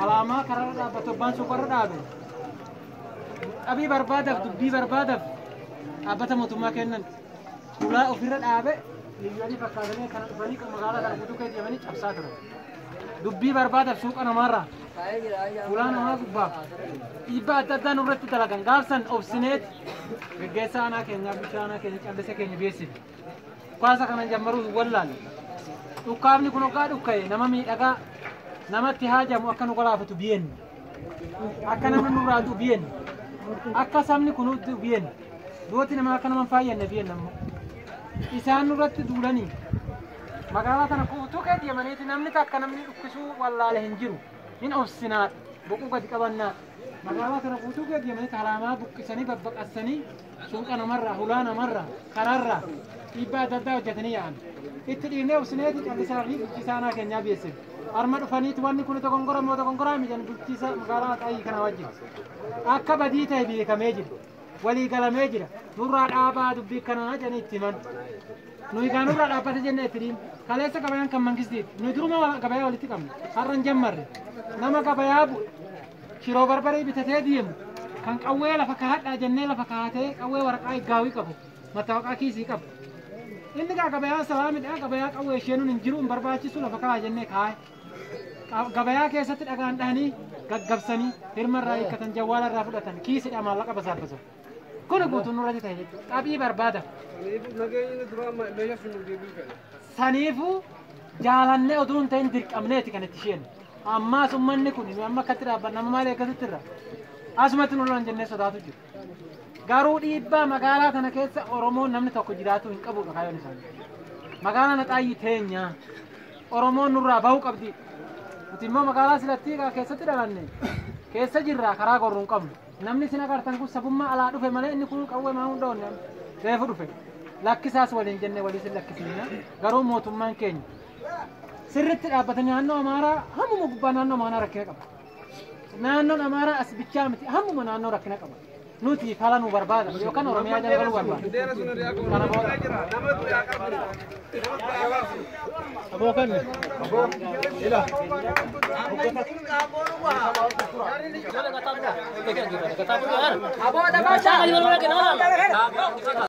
Alaamaa karaarra dhaabbatu abbaan suuqarra dhaabe. Qabii barbaadaaf dubbii barbaadaaf dhaabbata mootummaa kennan. Ulaa ofirra dhaabe liyyanii fakkaatanii kana dhufanii magaalaa kana guutuu keessa deemanii cabsaa turan. Dubbii barbaadaaf suuqa namaarraa ulaa namaa gubbaa dhiibbaa adda addaa nurratti dalagan gaafsan obsineet geggeessaa aanaa keenyaa bulchaa aanaa keenya callise keenya beeksifne. Dhukaasa kana jammaruu hin wallaalle. Dhukkaafni kun hoggaa dhukka'e nama miidhagaa namatti haajamu akka nu galaafatu biyyenni. Akka namni nurraa du'u biyyenni. Akka sabni kun du'u biyyenni. Duuti namaa akka nama hin faayyanne biyyenni ammoo. Isaan nurratti duulanii magaalaa kana guutuu kee deemaniiti namni takka namni dhukkisuu wallaale hin jiru. Hin obsinaa boquu gadi qabannaa. Magaalaa kana guutuu kee deemaniiti halaamaa buqqisanii babbaqassanii suuqa namarraa, hulaa namarraa, karaarraa dhiibbaa adda addaa hojjetanii yaa'an. Itti dhiibnee obsineeti callisaa fi bulchiisaa aanaa keenyaa beeksifne. Harma dhufaniiti wanni kun dogongora moo dogongoraa miti bulchiisa magaalaa Xaayii kana wajjin. Akka badii ta'e beekamee jira. Walii galamee jira. Nurraa dhaabaa dubbii kanaa jedhanii itti himan. Nuyi gaa nurraa dhaabbate jennee itti dhiibne. Kaleessa gabayaan kan mangistiiti. Nuyi duruma gabayaa walitti qabne. Har'a hin jammarre. Nama gabayaa bu'e shiroo barbaree bitatee deemu kan qawwee lafa kaa'adhaa jennee lafa kaa'atee qawwee waraqaa gaawii qabu mattaawaqaa kiisii qabu. Inni gaa gabayaa salaamidha gabayaa qawwee isheenuun hin jiru hin barbaachisu lafa kaa'a jennee kaa'e. Gabayaa keessatti dhagaan dhahanii gaggabsanii hirma irraa hiikkatan jawwaala irraa fudhatan kiisidha maallaqa basaabbasan. Kun guutuun nurratti ta'e jechuudha. Qabii barbaada. Saniifuu jaalannee oduu hin ta'in dirqamneeti kan itti isheen. Ammaas uummanni kun nu amma akkatti dhaabbanna amma maal eeggatutti irra. Asumatti nu lolan jennee sodaatu jiru. Garuu dhiibbaa magaalaa kana keessa Oromoon namni tokko jiraatu hin qabudha kaayyoon isaanii. Magaalaa Naxaayyii teenya. Oromoon nurraa bahuu qabdi. Nuti immoo magaalaa silattii keessatti dhalanne keessa jirra karaa gorruu hin qabnu. Namni isin agartan kun sabummaa alaa dhufe malee inni kun qawwee maa hunda onne reefu dhufe. Lakkisaas waliin jenne walii sin lakkisiina. Garuu mootummaan keenya sirriitti dhaabbatanii naannoo Amaaraa hammuma gubbaa naannoo Amaaraa rakkina qaba. Naannoon Amaaraa as bichaa miti hammuma naannoo rakkina qaba. Nuti fala nu barbaada yookaan Oromiyaa jala galuu barbaada. Kana booda. Aboo kan. Ila. Aboo